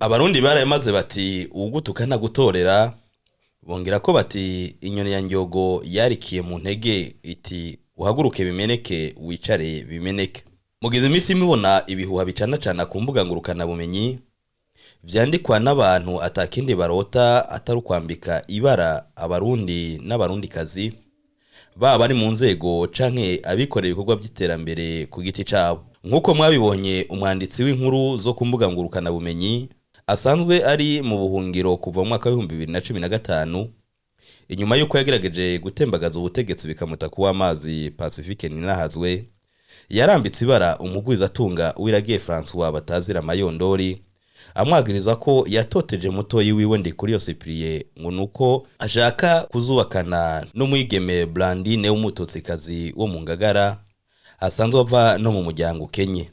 Abarundi barayamaze bati uwugutuka ntagutorera, bongera ko bati inyoni ya ndyogo yarikiye mu ntege iti uhaguruke bimeneke wicare bimeneke. Mugize iminsi mubona ibihuha bicanacana ku mbuga ngurukanabumenyi vyandikwa n'abantu atakindi barota atari ukwambika ibara abarundi n'abarundikazi, baba bari mu nzego canke abikorera ibikorwa vy'iterambere ku giti cabo. Nk'uko mwabibonye, umwanditsi w'inkuru zo ku mbuga ngurukanabumenyi asanzwe ari mu buhungiro kuva mu mwaka w'2015, inyuma y'uko yagerageje gutembagaza ubutegetsi bikamuta kuwa amazi, Pacifique Nininahazwe, yarambitse ibara umugwizatunga Uwiragiye François batazira Mayondori, amwagiriza ko yatoteje mutoyi wiwe Ndikuriyo Cyprien, ngo nuko ashaka kuzubakana n'umwigeme Blandine w'umututsikazi wo mu Ngagara, asanzwe ava no mu muryango ukenye.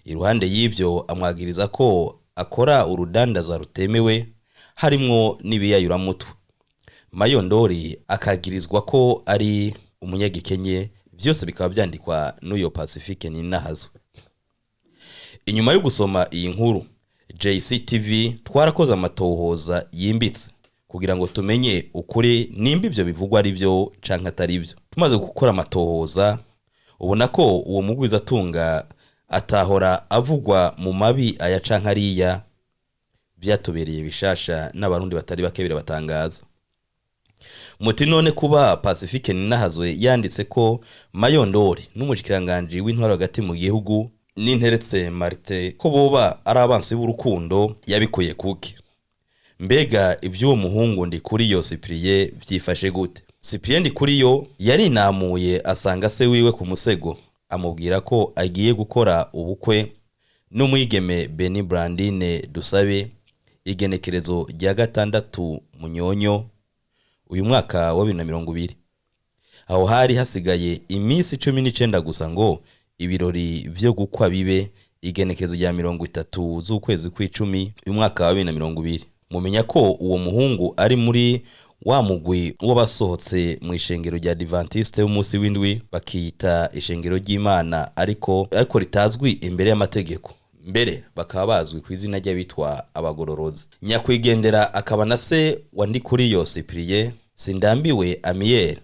Iruhande y'ivyo, amwagiriza ko akora urudandazwa rutemewe harimwo n'ibiyayuramutwe. Mayondori akagirizwa ko ari umunyagikenye. Vyose bikaba vyandikwa n'uyo Pacifique Nininahazwe. Inyuma yo gusoma iyi nkuru, JCTV twarakoze amatohoza yimbitse kugira ngo tumenye ukuri nimba ivyo bivugwa ari byo canke atari byo. Tumaze gukora amatohoza, ubona ko uwo mugwizatunga atahora avugwa mu mabi aya canke ariya. Vyatubereye bishasha, n'abarundi batari bake birabatangaza. Muti none kuba Pacifique Nininahazwe yanditse ko Mayondori n'umushikiranganji w'intwaro hagati mu gihugu Ninteretse Martin ko boba ari abansi b'urukundo, yabikuye kuki? Mbega ivy'uwo muhungu Ndikuriyo Cyprien vyifashe gute? Cyprien Ndikuriyo yarinamuye asanga se wiwe ku musego, amubwira ko agiye gukora ubukwe n'umwigeme Beni Brandine Dusabe igenekerezo rya 6 Munyonyo uyu mwaka wa 2020. Aho hari hasigaye iminsi 19 gusa ngo ibirori vyo gukwa bibe igenekerezo rya 30 z'ukwezi kw'icumi uyu mwaka wa 2020. Mumenya ko uwo muhungu ari muri wa mugwi w'abasohotse mu ishengero rya Adventiste w'umunsi w'indwi, bakiyita ishengero ry'Imana, ariko ritazwi imbere y'amategeko, mbere bakaba bazwi ku izina ry'abitwa abagororozi. Nyakwigendera akaba na se wa Ndikuriyo Cyprien, Sindambiwe Amiel,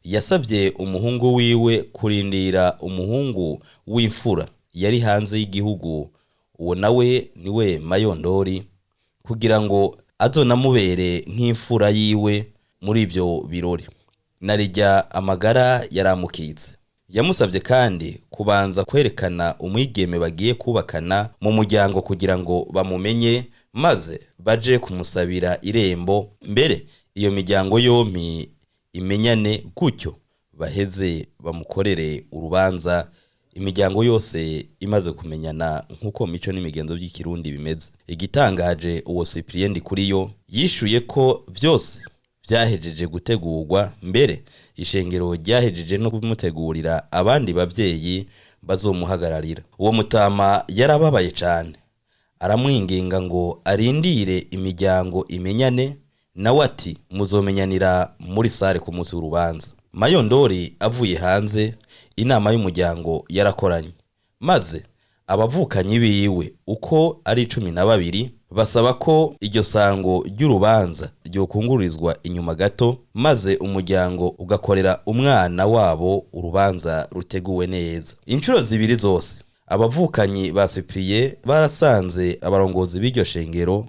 yasabye umuhungu wiwe kurindira umuhungu w'imfura yari hanze y'igihugu, uwo nawe niwe Mayondori, kugira ngo azonamubere nk'imfura yiwe muri ibyo birori, narijya amagara yaramukitse. Yamusabye kandi kubanza kwerekana umwigeme bagiye kubakana mu muryango kugira ngo bamumenye, maze baje kumusabira irembo, mbere iyo miryango yompi imenyane, gutyo baheze bamukorere urubanza imiryango yose imaze kumenyana, nk'uko mico n'imigenzo by'ikirundi bimeze. Igitangaje, uwo Cyprien Ndikuriyo yishuye ko vyose vyahejeje gutegurwa, mbere ishengero ryahejeje no kumutegurira abandi bavyeyi bazomuhagararira. Uwo mutama yarababaye cane, aramwinginga ngo arindire imiryango imenyane, nawe ati muzomenyanira muri sare ku munsi w'urubanza. Mayondori avuye hanze, inama y'umuryango yarakoranye, maze abavukanyi biwe uko ari 12 basaba ko iryo sango ry'urubanza ryokungururizwa inyuma gato, maze umuryango ugakorera umwana wabo urubanza ruteguwe neza. Inshuro zibiri zose abavukanyi ba Cyprien barasanze abarongozi b'iryo shengero,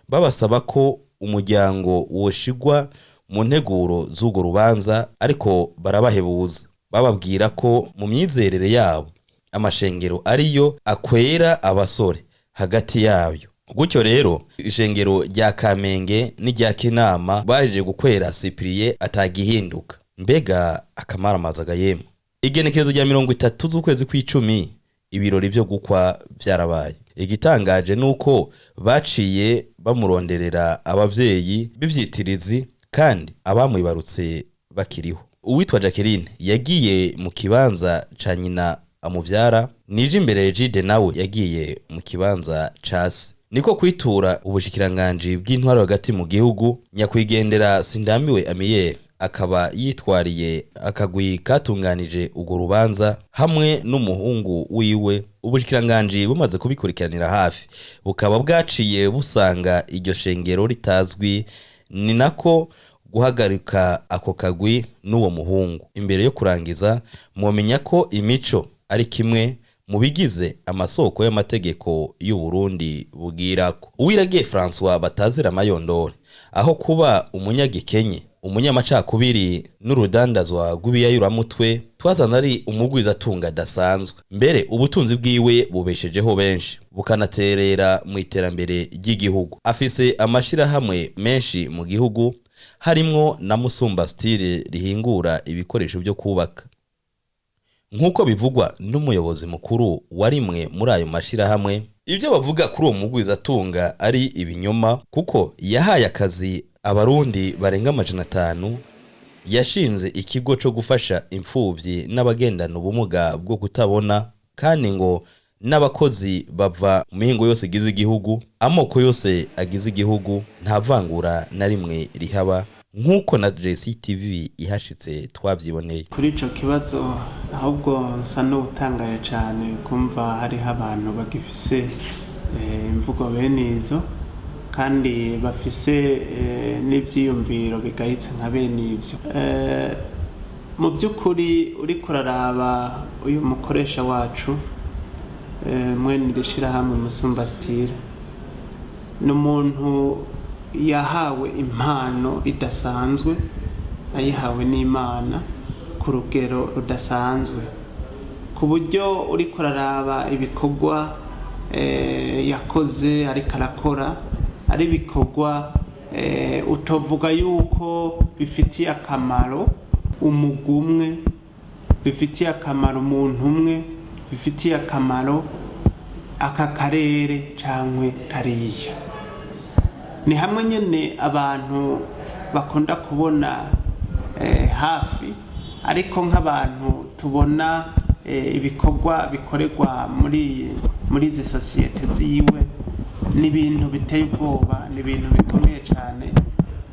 babasaba ko umuryango woshigwa mu nteguro z'urwo rubanza, ariko barabahebuza, bababwira ko mu myizerere yabo amashengero ariyo akwera abasore hagati yayo. Gutyo rero ishengero rya Kamenge n'irya Kinama baje gukwera Cyprien atagihinduka. Mbega akamaramaza gayemwe! Igenekerezo rya 30 z'ukwezi kw'icumi ibirori vyo gukwa vyarabaye. Igitangaje nuko baciye bamuronderera abavyeyi b'ivyitirizi kandi abamwibarutse bakiriho. Uwitwa Jacqueline yagiye mu kibanza ca nyina amuvyara, nije imbere Egide nawe yagiye mu kibanza ca se. Niko kwitura ubushikiranganji bw'intwaro hagati mu gihugu. Nyakwigendera Sindambiwe Amiel akaba yitwariye akagwi katunganije urwo rubanza hamwe n'umuhungu wiwe. Ubushikiranganji bumaze kubikurikiranira hafi, bukaba bwaciye busanga iryo shengero ritazwi, ni nako guhagarika ako kagwi n'uwo muhungu. Imbere yo kurangiza, mwomenya ko imico ari kimwe mu bigize amasoko y'amategeko y'u Burundi bugirako. Uwiragiye François batazira amayondore, aho kuba umunyagikenye, umunyamacakubiri n'urudandazwa rw'ibiyayuramutwe, twazana ari umugwizatunga adasanzwe. Mbere ubutunzi bwiwe bubeshejeho benshi, bukanaterera mu iterambere ry'igihugu. Afise amashirahamwe menshi mu gihugu, harimwo na Musumba Style rihingura ibikoresho byo kubaka. Nk'uko bivugwa n'umuyobozi mukuru wa rimwe muri ayo mashirahamwe, ibyo bavuga kuri uwo mugwizatunga ari ibinyoma, kuko yahaye akazi Abarundi barenga 500, yashinze ikigo cyo gufasha imfubyi n'abagendana ubumuga bwo kutabona, kandi ngo n'abakozi bava mu mihingo yose igize igihugu, amoko yose agize igihugu, nta vangura na rimwe rihaba, nk'uko na JCTV ihashitse twavyiboneye. Kuri icyo kibazo, ahubwo nsa n'utangaye cyane kumva hariho abantu bagifise imvugo bene izo, kandi bafise n'ibyiyumviro bigayitse nka bene ibyo. Mu by'ukuri, uriko uraraba uyu mukoresha wacu, mwene iri shirahamwe Musumba Style, ni umuntu yahawe impano idasanzwe, ayihawe n'Imana ku rugero rudasanzwe, ku buryo uriko uraraba ibikorwa yakoze, ariko arakora, ari ibikorwa utovuga yuko bifitiye akamaro umugwi umwe, bifitiye akamaro umuntu umwe, bifitiye akamaro aka karere cankwe kariya. Ni hamwe nyene abantu bakunda kubona hafi, ariko nk'abantu tubona ibikorwa bikorerwa muri izi sosiyete ziwe, ni ibintu biteye ubwoba, ni ibintu bikomeye cyane.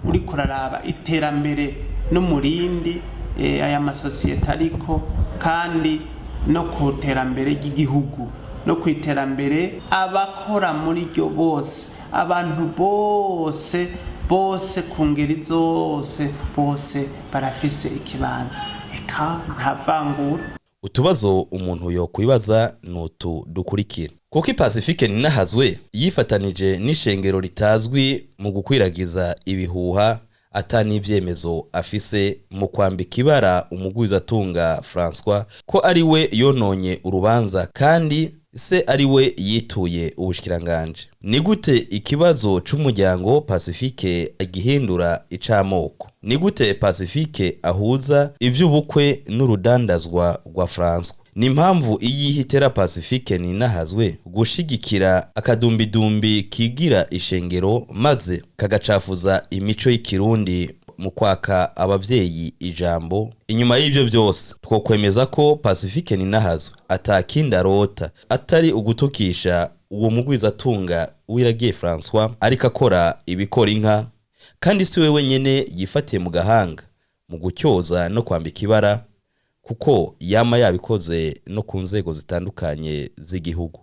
Uriko uraraba iterambere n'umurindi aya masosiyete, ariko kandi no ku terambere ry'igihugu no ku iterambere abakora muri ryo bose, abantu bose bose, ku ngeri zose, bose barafise ikibanza, eka nta vangura. Utubazo umuntu yokwibaza ni utu dukurikira: kuko Pacifique Ninahazwe yifatanije n'ishengero ritazwi mu gukwiragiza ibihuha ata n'ivyemezo afise, mu kwambika ibara umugwizatunga François ko ari we yononye urubanza kandi se ari we yituye ubushikiranganje? Ni gute ikibazo c'umuryango Pacifique agihindura icamoko? Ni gute Pacifique ahuza ivy'ubukwe n'urudandazwa rwa François? Ni impamvu iyihe itera Pacifique Ninahazwe gushigikira akadumbidumbi kigira ishengero, maze kagacafuza imico y'ikirundi mu kwaka abavyeyi ijambo? Inyuma y'ivyo byose, twokwemeza ko Pacifique Ninahazwe atakindi arota atari ugutukisha uwo mugwizatunga Uwiragiye François ariko akora ibikora inka. Kandi si we wenyene yifatiye mu gahanga mu gutyoza no kwambika ibara, kuko yama yabikoze no ku nzego zitandukanye z'igihugu.